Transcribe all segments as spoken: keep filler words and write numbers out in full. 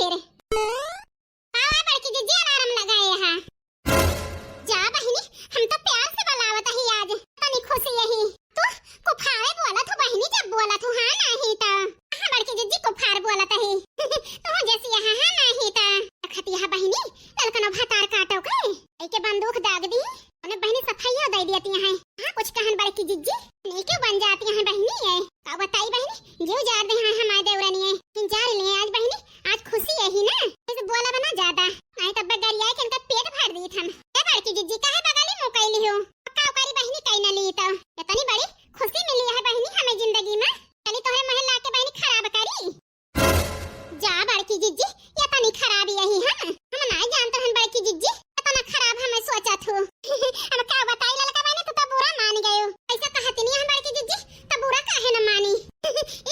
खातिर। आवा बड़की जिज्जी, अलार्म लगाए हा। जा बहिनी, हम तो प्यार से बुलावत ही आज, तनी खुशी यही। तू कुफारे बोलत हो बहिनी, जब बोलत हो, हाँ नाही त। हाँ बड़की जिज्जी, कुफार बोलत ही। तू जैसी यहाँ, हाँ नाही त। खतिया बहिनी, ललकनो भतार काटो के, एके बंदूक दाग दी। उन्हें बहिनी सफाइया दे दियती हैं। हाँ कुछ कहन बड़की जिज्जी, नीके बन जाती हैं बहिनी ये। का बताई बहिनी, जीव जार दे हैं हमारे देवरनिये। इंतजार लिए आज बहिनी, आज खुशी यही ना, इस बोला बना ज्यादा, नहीं तब गरिया के इनका पेट भर दी हम। ए बड़की जिज्जी, काहे बगली मुँह कैली हो? का करी बहिनी, कहीं न ली तो इतनी बड़ी खुशी मिली है बहिनी हमें जिंदगी में। चली तोहरे मोहल्ला के बहिनी खराब करी। जा बड़की जिज्जी, ये तनी खराब यही हम, हम ना जानत रहन बड़की जिज्जी, इतना खराब हमें सोचा थू। अब का बताई ललका बहिनी, तू तो बुरा मान गयो। ऐसा कहती नहीं हम बड़की जिज्जी, तो बुरा काहे न मानी?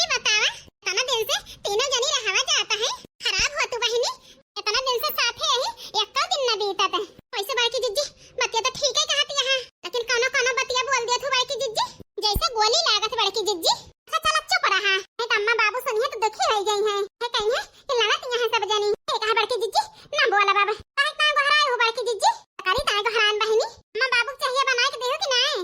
ई बतावा, इतना दिन से तीनों जनी रहवा जाता है, खराब हो तू बहिनी, इतना दिन से साथे यही, एक्का दिन न बीतत। वैसे बड़की जिज्जी, बतिया तो ठीक है कहत यहाँ, लेकिन कौनो कौनो बतिया बोल दिया थू बड़की जिज्जी, जैसे गोली लागत बड़की जिज्जी। अच्छा चला चुप रहा, नहीं तो अम्मा बाबू सुनिए तो दुखी हो गई हैं। है कहीं है कि लड़त यहाँ सब जनी। ये कहा बड़की जिज्जी, ना बोला बाबा, काहे ताए गोहराए हो बड़की जिज्जी? करी ताए गोहरान बहिनी, अम्मा बाबू के चाहिए बनाए के देहू कि नाय?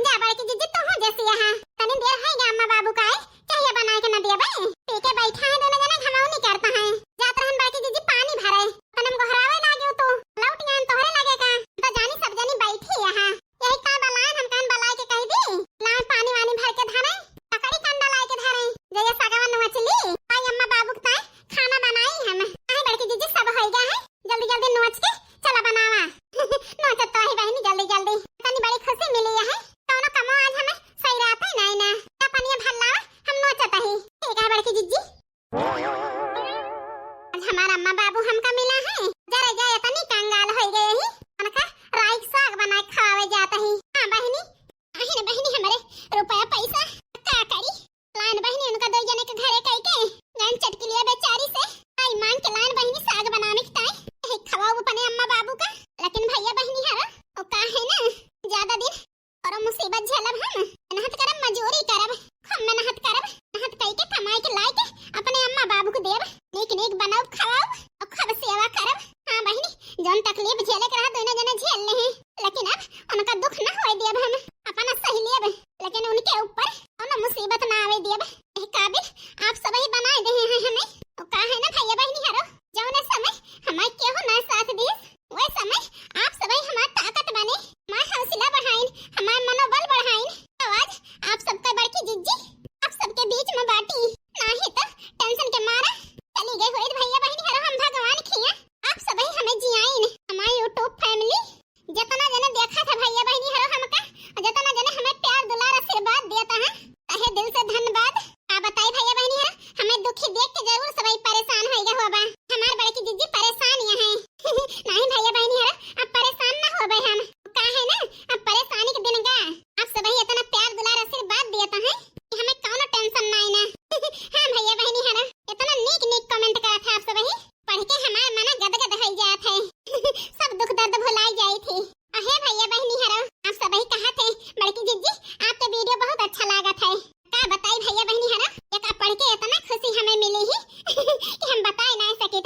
जा बड़की जिज्जी, तू हो जैसी यहाँ, तनी देर है गा अम्मा बाबू का आए, चाहिए बनाए के न दिया बे। पी के बैठा है दोनों जने, घमाऊ नहीं करता है। जात रहन बड़की जिज्जी पानी भरे, तनम गोहरावे लागे तू, लौट आन तोहरे लगे का, तो जानी सब जनी बैठी यहाँ। यही का बलायन, हम कहन बलाय के कह दी, लाए पानी वानी भर के धरे, पकड़ी कंडा लाए के धरे, जैसे सगवा नोच ली, आई अम्मा बाबू के ताए खाना बनाई हम। आई बड़की जिज्जी सब होई गया है, जल्दी जल्दी नोच के चला बनावा। नोचत तो आई बहिनी जल्दी जल्दी, तनी बड़ी खुशी मिली है, कौनो कमो आज हमें सही रहत है नहीं ना, क्या पनिया भर लावा, हम नोचत ही। ठीक है बड़की जिज्जी। आज हमार अम्मा बाबू हमका मिला है, जरा जा इतनी कंगाल हो गए ही, उनका राई के साग बना के खवावे जात ही। हाँ बहिनी, अहिन बहिनी हमरे रुपया पैसा का करी? लान बहिनी उनका दो जने के घरे कई के गन चटकी लिया बेचारी से, आई मांग के लान बहिनी साग बनावे के ताई, यही खवाऊ अपने अम्मा बाबू का। लेकिन भैया बहिनी हरा, वो का है ना, ज्यादा दिन और मुसीबत झेलब हम, मेहनत करब, मजूरी करब, खूब मेहनत करब, मेहनत कई के कमाई के लाई के अपने अम्मा बाबू को देब, नीक नीक बनाउब खवाउब और खूब सेवा करब। हाँ बहिनी, जौन तकलीफ झेले के रहा दोनों जने झेल ले हैं, लेकिन अब उनका दुख न होए देब हम, अपना सही लेब, लेकिन उनके ऊपर कौनो मुसीबत ना आवे देब। एह काबिल आप सबही बनाए देहे हैं हमें। वो का है ना भैया बहिनी हरो, जौने समय हमारे केहू ना साथ दिस, वह समय आप सबही हमार ताकत बने, हमार हौसला बढ़ाइन, हमार मनोबल बढ़ाइन। तो आज आप सबका बड़की जिज्जी आप सबके बीच में बाटी, नाही तो टेंशन के मारा चली गई होइत भैया बहिनी हरो हम भगवान खिया। आप सबही हमें जियाइन, हमार YouTube family, जितना जने देखा था भैया बहिनी हरो हमका, और जितना जने हमें प्यार दुलार आशीर्वाद देता है, तहे दिल से धन्यवाद। का बताई भैया बहिनी हरो, हमें दुखी देख के जरूर सबही परेशान होइगा होबा। हमार बड़की जिज्जी परेशान या है। नहीं भैया बहिनी हरो, अब परेशान ना होबे हम। का है ना, अब परेशानी के दिन गा। आप सबही इतना प्यार दुलार आशीर्वाद देता है कि हमें कौनो टेंशन नहीं ना। हाँ भैया बहिनी हरो, इतना नीक नीक comment करत है आप सबही, पढ़ के हमार मन गदगद हो जात है। सब दुख दर्द भुलाई जाई थी। अहे भैया बहिनी हरो, आप सबही कहत है, बड़की जिज्जी, आप तो video बहुत अच्छा लागत है। का बताई भैया बहिनी हरो, एका पढ़ के इतना खुशी हमें मिली ही कि हम बताए ना सके।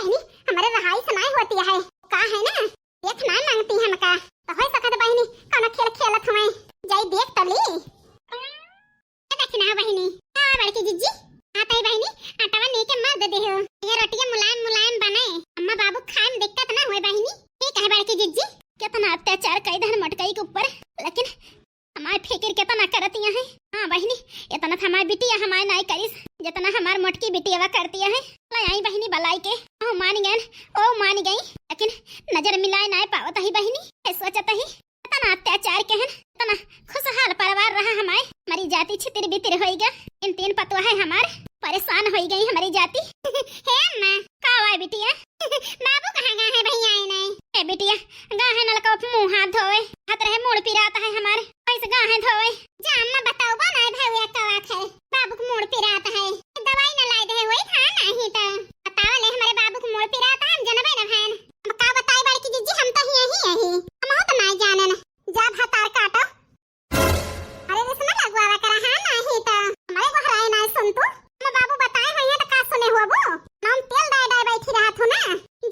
बहिनी, हमरे रहाई से नाय होती है। का है ना, देख नाय मांगती हमका। तो होई सकत बहिनी, कौनो खेल खेलत हुए। जाई देख तो ली। ए दखिना बहिनी। का बड़की जिज्जी? आत ही बहिनी, आटावा नीके मत दे देहो। ये रोटिया मुलायम मुलायम बने। अम्मा बाबू खाए में दिक्कत ना होए बहिनी। ठीक है बड़की जिज्जी। केतना अत्याचार कई दहन मोटकई के ऊपर, लेकिन हमार फिकिर केतना करतिया है। हाँ बहिनी, एतना तो हमार बिटिया हमार नाई करिस, जेतना हमार मोटकी बिटियावा करतिया है। ले आई बहिनी बलाई के, ओ मान गए, ओ मान गई, लेकिन नजर मिलाए नाई पावत ही बहिनी। ए सोचत ही, एतना अत्याचार केहन, एतना खुशहाल परिवार रहा हमार, मरी जाती छितिर बितिर होई गा। इन तीन पतवा है हमार, परेशान होई गई हमारी जाती। हे अम्मा। का हुआ बिटिया? बाबू कहाँ गए हैं भैया आए नहीं? ए बिटिया, गए हैं नलका पे मुंह हाथ धोवे, हाथ रहे मूड़ पिरात है हमार, कैसे गए हैं धोवे? जा अम्मा बताओ बा नहीं भैया का बात है, बाबू के मूड़ पिरात है, दवाई न लाई दे होई था नहीं तो बताओ ले हमारे बाबू के मूड़ पिरात है, हम जनबे न भैन। अब का बताई बड़की जिज्जी, हम तो ही यही यही, हम हो तो नहीं जानन। जा भतार काटो। अरे रेशमा लगवावा करा, हाँ, नाही तो हमरे गोहराए नाही सुन तू। हम बाबू बताए होइहे तो का सुने होबू? हम तेल डाय डाय बैठी रहत हूँ ना।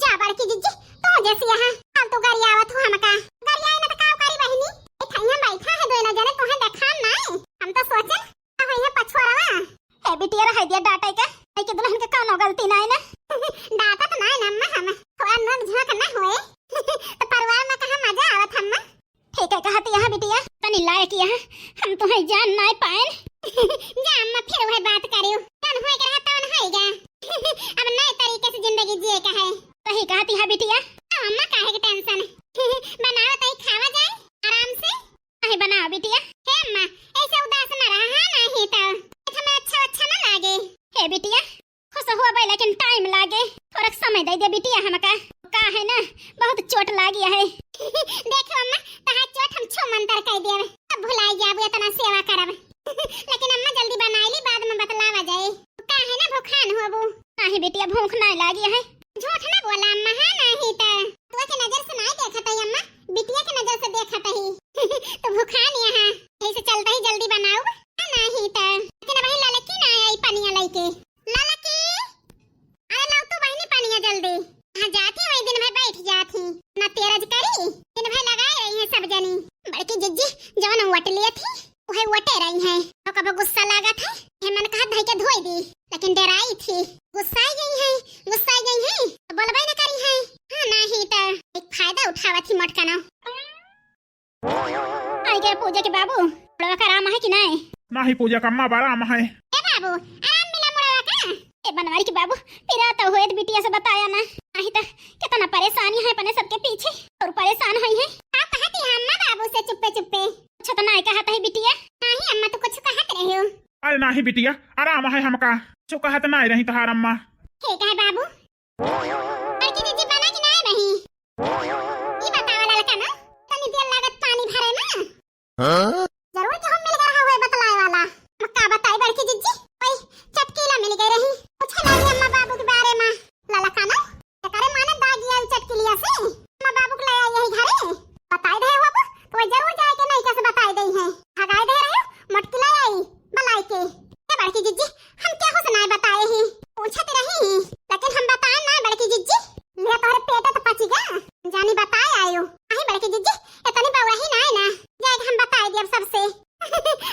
जा बड़की जिज्जी, तू जैसी यहाँ फालतू गरियावत हूँ हमका। गरियाए ना तो का करी बहिनी? बैठा यहाँ बैठा है दोनों जने, तुहे देखान नाही। हम तो सोचन का होइहे पछुआरवा। ए बिटिया रह दिया डांटे के, नहीं कि दुल्हन के कौनो गलती नाही ना। डांटत नाही ना अम्मा हम, थोड़ा नोक झोंक ना होए तो परिवार में कहाँ मजा आवत अम्मा। ठीक है कहत यहाँ बिटिया, तनी लायक यहाँ, हम तुहे जान नाय पाएन। जा अम्मा फिर वह बात करियो, जौन होए के रहा तौन होई गा। अब नए तरीके से जिंदगी जिए का है। सही कहत यहाँ बिटिया। अब अम्मा काहे के टेंशन? बनाओ तई खावा जाए आराम से। नहीं बनाओ बिटिया। हे अम्मा, ऐसे उदास ना रहा, हाँ नहीं तो हमें अच्छा अच्छा ना लागे। हे बिटिया, खुश होबे लेकिन टाइम लागे, थोड़ा समय दे दे बिटिया हमका। का है ना, बहुत चोट लागी है। देखो अम्मा, तहार चोट हम छू मंतर कर देब, अब भुलाई जाबू इतना सेवा करब। लेकिन अम्मा जल्दी बनाई ली, बाद में बतलावा जाए। का है ना भूखान होबू? नहीं बिटिया, भूख नहीं लागी है। झूठ ना बोला अम्मा, हाँ नहीं तो। तो के नजर से नहीं देखत है अम्मा, बिटिया के नजर से देखत ही। तो भूखान यहाँ, यही से चलता ही जल्दी बनाऊ, हाँ नहीं तो। लेकिन वही ललकी ना आई पनिया लेके। ललकी, अरे लाओ तू बहिनी पनिया जल्दी। हाँ जाती वही दिन भर बैठ जाती, ना तेरज करी, दिन भर लगाए रही है सब जनी। बड़की जिज्जी जवन वट लिए थी, वही वटे रही है। तो कब गुस्सा लागत है, ये मन कहा धई के धोई दी, लेकिन डराई थी। गुस्साई गई है, गुस्साई गई है, तो बोलबे न करी है। हाँ नहीं तो एक फायदा उठावत ही मोटकनो। आई गए पूजा के बाबू, मुड़वा का आराम है कि नहीं? नाही पूजा का अम्मा, आराम है। ए बाबू, आराम मिला मुड़वा का? ए बनवारी के बाबू, पिरा तो होए तो बिटिया से बताया ना, नहीं तो कितना परेशानी है अपने सबके पीछे और परेशान हुई है। आप कहती है अम्मा बाबू से चुप्पे चुप्पे? कुछ तो नहीं कहत है बिटिया। नहीं अम्मा, तो कुछ कहत रहे हो। अरे नाही बिटिया, आराम है हमका, कुछ कहत नहीं रही तोहार अम्मा। ठीक है बाबू। बड़की दीदी बना कि नहीं बही? ई बतावा ललका ना, तनी देर लागत पानी भरे में। हाँ? जरूर केहू मिल गए रहा हुए बतलाए वाला। हम का बताई बड़की जिज्जी, कोई चटकीला मिल गए रही। पूछे लागी अम्मा बाबू के बारे में। ललका ना, एकरे माने दागी आई चटकीलिया से। अम्मा बाबू के ले आई यही घरे। बताई दे हो अब, तो जरूर जाए के नहीं कैसे बताई दे है। भगाई दे रहे हो, मोटकी ले आई, बलाई के। ए बड़की जिज्जी, हम केहू से नाय बताए ही, पूछत रही ही, लेकिन हम बताए ना बड़की जिज्जी। ले तोहरे पेट तो पची गा, जानी बताए आयो। आही बड़की जिज्जी, इतनी बउराही नाय ना, जाए के हम बताए दियब सबसे।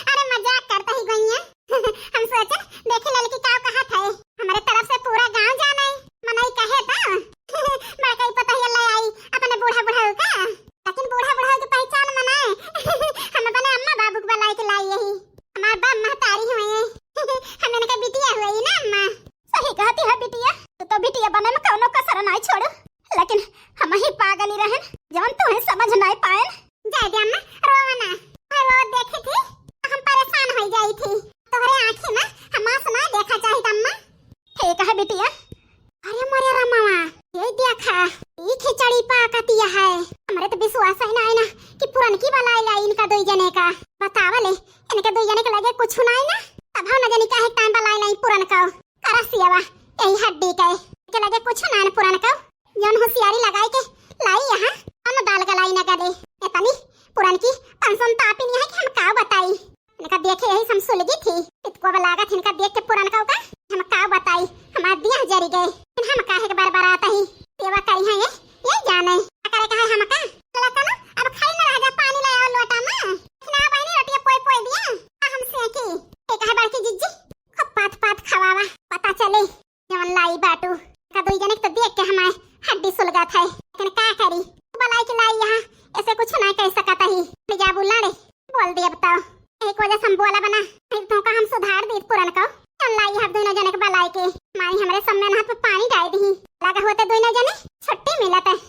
अरे मजाक करता ही गइया। हम सोचन देखी ललकी का कहत है, हमारे तरफ से पूरा गांव जाने, मनई कहे तो। बड़का ही पतोहिया ले आई अपने बूढ़ा बुढ़ऊ का, लेकिन बूढ़ा बुढ़ऊ की पहचान मनाए। हम अपने अम्मा बाबू के बुलाए के लाई यही। हमार बाप महतारी हुए, हम इनका बिटिया हुए ही ना अम्मा। सही कहती है बिटिया, तू तो बिटिया बने में कौनो कसर नाय छोड़, लेकिन हम ही पागल ही रहन, जवन तू है समझ नाय पाएन। जाए दे अम्मा, रोवा ना, और वो देखी थी तो हम परेशान हो जाई थी। तोहरे आँखी में हम आंसू ना देखा चाहित अम्मा। ठीक है बिटिया। अरे मोरे रमवा, ये देखा, ई खिचड़ी पाकतिया है। हमरे तो विश्वास ही ना है ना कि पुरनकी बलाई लाई इनका दुई जने का। बतावा ले, इनके दुई जने के लगे कुछ ना है ना, तब हम न जानी काहे टाइम बलाई लाई पुरनका। करा सियावा, यही हड्डी के, के लगे कुछ ना है पुरनका। जौन होशियारी लगाई के लाई यहाँ, हम दाल गलाई न गले। इतनी पुरनकी पंसन तापिन यहाँ कि हम का बताई। इनका देखे यही से हम सुलगी थी। इतको अब लागत इनका देख के पुरनका का, हम का बताई, हमार दिया जरी गए। लेकिन हम काहे के बरबरात ही, सेवा करी है ये, ये जाने। का करे का है हमका? लगा ना, अब खाई ना रह जा, पानी ले आओ लोटा में। लेकिन आ बहनी रोटिया पोई पोई दिया, आ हम सेकी। ये कहे बड़की जिज्जी, खूब पात पात खवावा, पता चले। जवन लाई बाटू, का दुई जने के तो देख के हमारे हड्डी सुलगत है। लेकिन का करी, बलाई के लाई यहाँ, ऐसे कुछ ना कह सकत ही। जा बुलाड़े, बोल दे अब तो। एक वजह से हम बोला बना, नहीं तो का हम सुधार दी पुरनका। जवन लाई यहाँ दुइनो जने के बलाई के, माई हमरे सब में हाथ पे पानी डाल दी। लगा होते दुइनो जने छुट्टी मिलत है।